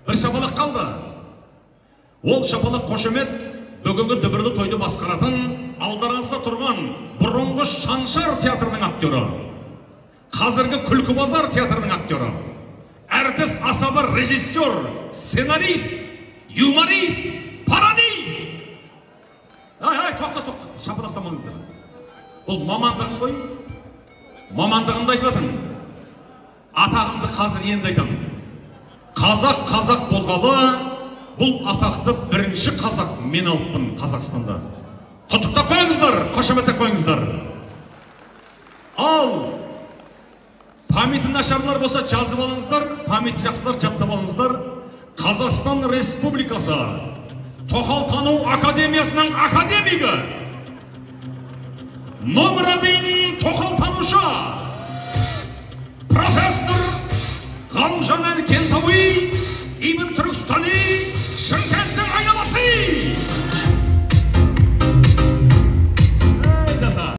Бір шапалақ қалды. Ол шапалақ қошемет бүгінгі дүбірлі тойды басқаратын алдарыңызда тұрған бұрынғы Шаншар театрының актері, қазіргі Күлкі базар театрының актері, әртіс, асаба, режиссер, сценарист, юморист, пародист. Ай, ай, тоқта, тоқта, шапалақтамаңыздар. Бұл мамандығым ғой. Мамандығымды айтып жатырмын. Атағымды қазір енді айтамын. Қазақ қазақ болғалы бұл атақты бірінші қазақ мен алыппын Қазақстанда. Құттықтап қойыңыздар, қошеметтеп қойыңыздар. Ал памяті нашарлар болса, жазып алыңыздар, памяті жақсылар жаттап алыңыздар. Қазақстан Республикасы Тоқалтану академиясының академигі, номер 1 тоқалтанушы, профессор Ғалымжан Әлкентауи.